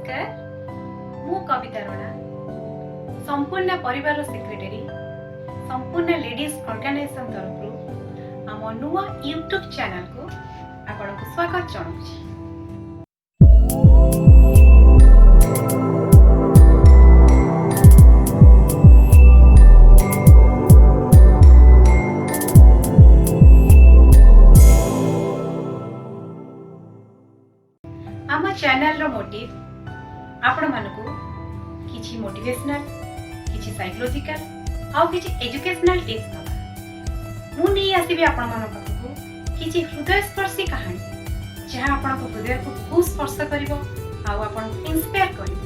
ନମସ୍କାର, ମୁଁ କବିତା ରଣା, ସମ୍ପୂର୍ଣ୍ଣ ପରିବାରର ସେକ୍ରେଟାରୀ, ସମ୍ପୂର୍ଣ୍ଣ ଲେଡିଜ୍ ଅର୍ଗାନାଇଜେସନ ତରଫରୁ ଆମ ନୂଆ ୟୁଟ୍ୟୁବ୍ ଚ୍ୟାନେଲକୁ ଆପଣଙ୍କୁ ସ୍ୱାଗତ ଜଣାଉଛି। ଆମ ଚ୍ୟାନେଲର ମୋଟିଭ ଆପଣମାନଙ୍କୁ କିଛି ମୋଟିଭେସନାଲ, କିଛି ସାଇକୋଲୋଜିକାଲ ଆଉ କିଛି ଏଜୁକେସନାଲ ଟିପ୍ସ ଦେବା। ମୁଁ ନେଇ ଆସିବି ଆପଣମାନଙ୍କ ପାଖକୁ କିଛି ହୃଦୟସ୍ପର୍ଶୀ କାହାଣୀ, ଯାହା ଆପଣଙ୍କ ହୃଦୟକୁ ବହୁତ ସ୍ପର୍ଶ କରିବ ଆଉ ଆପଣଙ୍କୁ ଇନ୍ସପାୟାର କରିବ।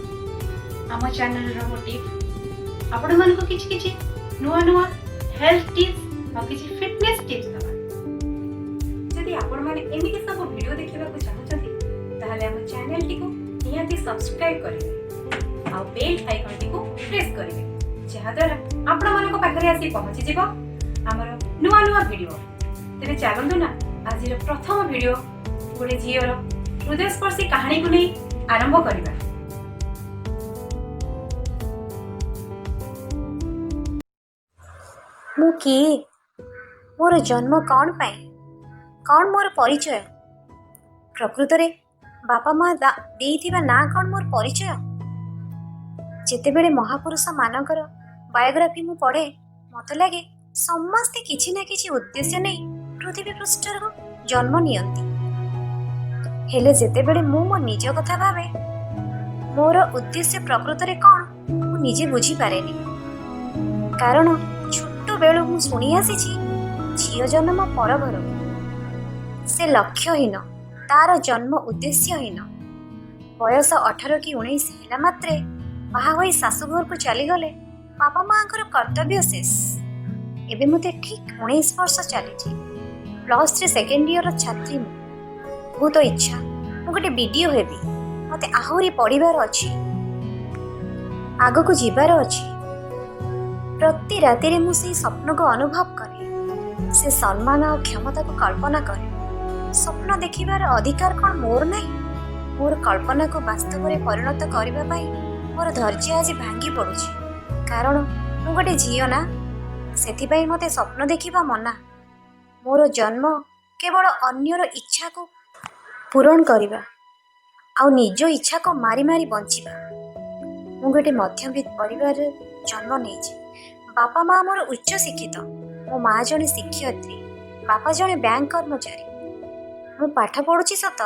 ଆମ ଚ୍ୟାନେଲର ମୋଟିଭ ଆପଣମାନଙ୍କୁ କିଛି କିଛି ନୂଆ ନୂଆ ହେଲ୍ଥ ଟିପ୍ସ ଆଉ କିଛି ଫିଟନେସ୍ ଟିପ୍ସ ଦେବା। ଯଦି ଆପଣମାନେ ଏମିତି ସବୁ ଭିଡ଼ିଓ ଦେଖିବାକୁ ଚାହୁଁଛନ୍ତି, ତାହେଲେ ଆମ ଚ୍ୟାନେଲଟିକୁ ନିହାତି ସବସ୍କ୍ରାଇବ୍ କରିବେ ଆଉ ବେଲ୍ ଆଇକନ୍ଟିକୁ ପ୍ରେସ୍ କରିବେ, ଯାହାଦ୍ୱାରା ଆପଣମାନଙ୍କ ପାଖରେ ଆସି ପହଞ୍ଚିଯିବ ଆମର ନୂଆ ନୂଆ ଭିଡ଼ିଓ। ତେବେ ଚାଲନ୍ତୁ ନା, ଆଜିର ପ୍ରଥମ ଭିଡ଼ିଓ ଗୋଟେ ଝିଅର ହୃଦୟସ୍ପର୍ଶୀ କାହାଣୀକୁ ନେଇ ଆରମ୍ଭ କରିବା। ମୁଁ କିଏ? ମୋର ଜନ୍ମ କ'ଣ ପାଇଁ? କ'ଣ ମୋର ପରିଚୟ? ପ୍ରକୃତରେ ବାପା ମା ଦେଇଥିବା ନାଁ କ'ଣ ମୋର ପରିଚୟ? ଯେତେବେଳେ ମହାପୁରୁଷମାନଙ୍କର ବାୟୋଗ୍ରାଫି ମୁଁ ପଢ଼େ, ମୋତେ ଲାଗେ ସମସ୍ତେ କିଛି ନା କିଛି ଉଦ୍ଦେଶ୍ୟ ନେଇ ପୃଥିବୀ ପୃଷ୍ଠରୁ ଜନ୍ମ ନିଅନ୍ତି। ହେଲେ ଯେତେବେଳେ ମୁଁ ମୋ ନିଜ କଥା ଭାବେ, ମୋର ଉଦ୍ଦେଶ୍ୟ ପ୍ରକୃତରେ କ'ଣ ମୁଁ ନିଜେ ବୁଝିପାରେନି। କାରଣ ଛୋଟ ବେଳୁ ମୁଁ ଶୁଣି ଆସିଛି, ଝିଅ ଜନ୍ମ ପର ଘରକୁ, ସେ ଲକ୍ଷ୍ୟହୀନ, ତାର ଜନ୍ମ ଉଦ୍ଦେଶ୍ୟହୀନ। ବୟସ 18 କି 19 ହେଲା ମାତ୍ରେ ବାହା ହୋଇ ଶାଶୁଘରକୁ ଚାଲିଗଲେ ବାପା ମାଆଙ୍କର କର୍ତ୍ତବ୍ୟ ଶେଷ। ଏବେ ମୋତେ ଠିକ୍ 19 ବର୍ଷ ଚାଲିଛି। +3 ସେକେଣ୍ଡ ଇୟରର ଛାତ୍ରୀ ମୁଁ। ବହୁତ ଇଚ୍ଛା ମୁଁ ଗୋଟେ ବିଡିଓ ହେବି। ମୋତେ ଆହୁରି ପଢ଼ିବାର ଅଛି, ଆଗକୁ ଯିବାର ଅଛି। ପ୍ରତି ରାତିରେ ମୁଁ ସେଇ ସ୍ୱପ୍ନକୁ ଅନୁଭବ କରେ, ସେ ସମ୍ମାନ ଆଉ କ୍ଷମତାକୁ କଳ୍ପନା କରେ। ସ୍ୱପ୍ନ ଦେଖିବାର ଅଧିକାର କ'ଣ ମୋର ନାହିଁ? ମୋର କଳ୍ପନାକୁ ବାସ୍ତବରେ ପରିଣତ କରିବା ପାଇଁ ମୋର ଧୈର୍ଯ୍ୟ ଆଜି ଭାଙ୍ଗି ପଡ଼ୁଛି। କାରଣ ମୁଁ ଗୋଟେ ଝିଅ ନା, ସେଥିପାଇଁ ମୋତେ ସ୍ୱପ୍ନ ଦେଖିବା ମନା। ମୋର ଜନ୍ମ କେବଳ ଅନ୍ୟର ଇଚ୍ଛାକୁ ପୂରଣ କରିବା ଆଉ ନିଜ ଇଚ୍ଛାକୁ ମାରି ମାରି ବଞ୍ଚିବା। ମୁଁ ଗୋଟେ ମଧ୍ୟବିତ୍ତ ପରିବାରରେ ଜନ୍ମ ନେଇଛି। ବାପା ମା ମୋର ଉଚ୍ଚ ଶିକ୍ଷିତ। ମୋ ମା ଜଣେ ଶିକ୍ଷୟିତ୍ରୀ, ବାପା ଜଣେ ବ୍ୟାଙ୍କ କର୍ମଚାରୀ। ମୁଁ ପାଠ ପଢ଼ୁଛି ସତ,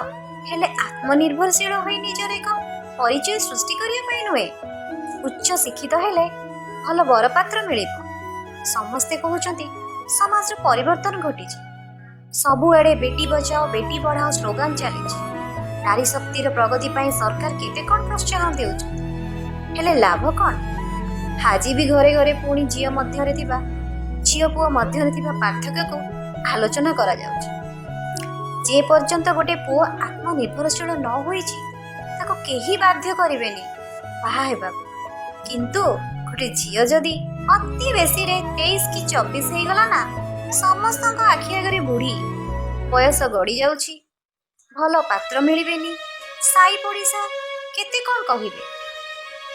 ହେଲେ ଆତ୍ମନିର୍ଭରଶୀଳ ହୋଇ ନିଜର ଏକ ପରିଚୟ ସୃଷ୍ଟି କରିବା ପାଇଁ ନୁହେଁ। ଉଚ୍ଚ ଶିକ୍ଷିତ ହେଲେ ଭଲ ବରପାତ୍ର ମିଳିବ, ସମସ୍ତେ କହୁଛନ୍ତି। ସମାଜର ପରିବର୍ତ୍ତନ ଘଟିଛି। ସବୁଆଡ଼େ ବେଟି ବଚାଓ ବେଟି ପଢ଼ାଓ ସ୍ଲୋଗାନ ଚାଲିଛି। ନାରୀ ଶକ୍ତିର ପ୍ରଗତି ପାଇଁ ସରକାର କେତେ କ'ଣ ପ୍ରୋତ୍ସାହନ ଦେଉଛନ୍ତି। ହେଲେ ଲାଭ କ'ଣ? ଆଜି ବି ଘରେ ଘରେ ପୁଣି ଝିଅ ପୁଅ ମଧ୍ୟରେ ଥିବା ପାର୍ଥକ୍ୟକୁ ଆଲୋଚନା କରାଯାଉଛି। ଯେ ପର୍ଯ୍ୟନ୍ତ ଗୋଟେ ପୁଅ ଆତ୍ମନିର୍ଭରଶୀଳ ନ ହୋଇଛି, ତାକୁ କେହି ବାଧ୍ୟ କରିବେନି ବାହା ହେବାକୁ। କିନ୍ତୁ ଗୋଟେ ଝିଅ ଯଦି ଅତି ବେଶୀରେ 23 କି 24 ହେଇଗଲା ନା, ସମସ୍ତଙ୍କ ଆଖି ଆଗରେ ବୁଢ଼ୀ। ବୟସ ଗଡ଼ି ଯାଉଛି, ଭଲ ପାତ୍ର ମିଳିବେନି, ସାଇ ପଡ଼ିଶା କେତେ କ'ଣ କହିବେ।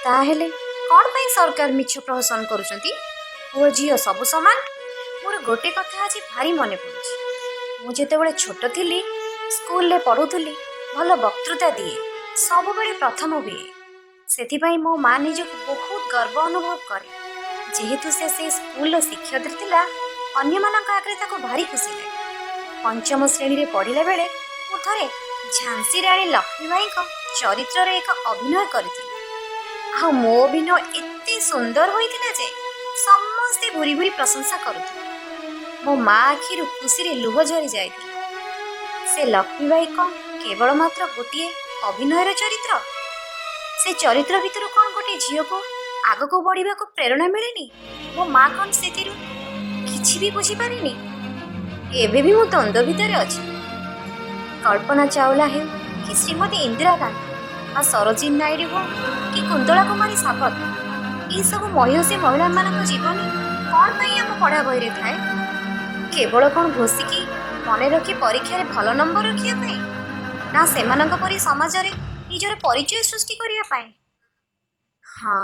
ତାହେଲେ କ'ଣ ପାଇଁ ସରକାର ମିଛ ପ୍ରହସନ କରୁଛନ୍ତି, ପୁଅ ଝିଅ ସବୁ ସମାନ? ମୋର ଗୋଟେ କଥା ଆଜି ଭାରି ମନେ ପଡ଼ୁଛି। ମୁଁ ଯେତେବେଳେ ଛୋଟ ଥିଲି, ସ୍କୁଲରେ ପଢ଼ୁଥିଲି, ଭଲ ବକ୍ତୃତା ଦିଏ, ସବୁବେଳେ ପ୍ରଥମ ହୁଏ। ସେଥିପାଇଁ ମୋ ମା ନିଜକୁ ବହୁତ ଗର୍ବ ଅନୁଭବ କରେ। ଯେହେତୁ ସେ ସେଇ ସ୍କୁଲର ଶିକ୍ଷୟିତ୍ରୀ ଥିଲା, ଅନ୍ୟମାନଙ୍କ ଆଗରେ ତାକୁ ଭାରି ଖୁସି ଲାଗେ। ପଞ୍ଚମ ଶ୍ରେଣୀରେ ପଢ଼ିଲା ବେଳେ ମୁଁ ଥରେ ଝାନ୍ସୀ ରାଣୀ ଲକ୍ଷ୍ମୀବାଈଙ୍କ ଚରିତ୍ରରେ ଏକ ଅଭିନୟ କରିଥିଲି। ଆଉ ମୋ ଅଭିନୟ ଏତେ ସୁନ୍ଦର ହୋଇଥିଲା ଯେ ସମସ୍ତେ ଭୁରି ଭୁରି ପ୍ରଶଂସା କରୁଥିଲେ। ମୋ ମା ଆଖିରୁ ଖୁସିରେ ଲୁହ ଝରି ଯାଇଥିଲା। ସେ ଲକ୍ଷ୍ମୀବାଈ କ'ଣ କେବଳ ମାତ୍ର ଗୋଟିଏ ଅଭିନୟର ଚରିତ୍ର? ସେ ଚରିତ୍ର ଭିତରୁ କ'ଣ ଗୋଟିଏ ଝିଅକୁ ଆଗକୁ ବଢ଼ିବାକୁ ପ୍ରେରଣା ମିଳେନି? ମୋ ମା କ'ଣ ସେଥିରୁ କିଛି ବି ବୁଝିପାରେନି? ଏବେ ବି ମୁଁ ଦ୍ୱନ୍ଦ୍ୱ ଭିତରେ ଅଛି। କଳ୍ପନା ଚାୱଲା ହେଉ କି ଶ୍ରୀମତୀ ଇନ୍ଦିରା ଗାନ୍ଧୀ ବା ସରୋଜିନୀ ନାଇଡୁ ହଉ କି କୁନ୍ତଳା କୁମାରୀ ସାବତ, ଏଇସବୁ ମହିୟସୀ ମହିଳାମାନଙ୍କ ଜୀବନୀ କ'ଣ ପାଇଁ ଆମ ପଢ଼ା ବହିରେ ଥାଏ? କେବଳ କ'ଣ ଘୋଷିକି ମନେ ରଖି ପରୀକ୍ଷାରେ ଭଲ ନମ୍ବର ରଖିବା ପାଇଁ, ନା ସେମାନଙ୍କ ପରି ସମାଜରେ ନିଜର ପରିଚୟ ସୃଷ୍ଟି କରିବା ପାଇଁ? ହଁ,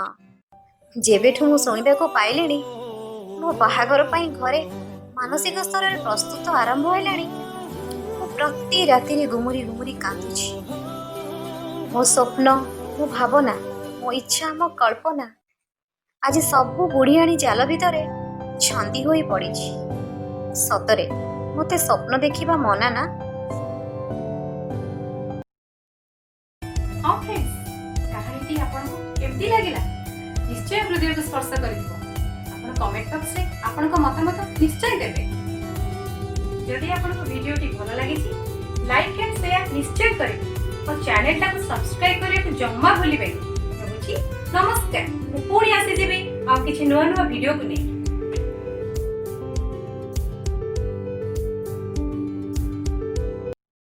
ଯେବେଠୁ ମୁଁ ଶୁଣିବାକୁ ପାଇଲିଣି ମୋ ବାହାଘର ପାଇଁ ଘରେ ମାନସିକ ସ୍ତରରେ ପ୍ରସ୍ତୁତ ଆରମ୍ଭ ହେଲାଣି, ମୁଁ ପ୍ରତି ରାତିରେ ଗୁମୁରି ଗୁମୁରି କାନ୍ଦୁଛି। ମୋ ସ୍ୱପ୍ନ, ମୋ ଭାବନା, ମୋ ଇଚ୍ଛା, ମୋ କଳ୍ପନା ଆଜି ସବୁ ବୁଢ଼ିଆଣୀ ଜାଲ ଭିତରେ ଛନ୍ଦି ହୋଇ ପଡ଼ିଛି। ସତରେ ମୋତେ ସ୍ୱପ୍ନ ଦେଖିବା ମନା ନା? ହଁ ଫ୍ରେଣ୍ଡସ୍, କାହାଣୀଟି ଆପଣଙ୍କୁ କେମିତି ଲାଗିଲା? ନିଶ୍ଚୟ ହୃଦୟକୁ ସ୍ପର୍ଶ କରିଥିବ। ଆପଣ କମେଣ୍ଟ ବକ୍ସରେ ଆପଣଙ୍କ ମତାମତ ନିଶ୍ଚୟ ଦେବେ। ଯଦି ଆପଣଙ୍କୁ ଭିଡ଼ିଓଟି ଭଲ ଲାଗିଛି, ଲାଇକ୍ ଆଣ୍ଡ ସେୟାର ନିଶ୍ଚୟ କରିବେ ଆଉ ଚ୍ୟାନେଲଟାକୁ ସବସ୍କ୍ରାଇବ୍ କରିବାକୁ ଜମା ଭୁଲିବେନି। ରହୁଛି, ନମସ୍କାର। ମୁଁ ପୁଣି ଆସିଯିବି ଆଉ କିଛି ନୂଆ ନୂଆ ଭିଡ଼ିଓକୁ ନେଇ।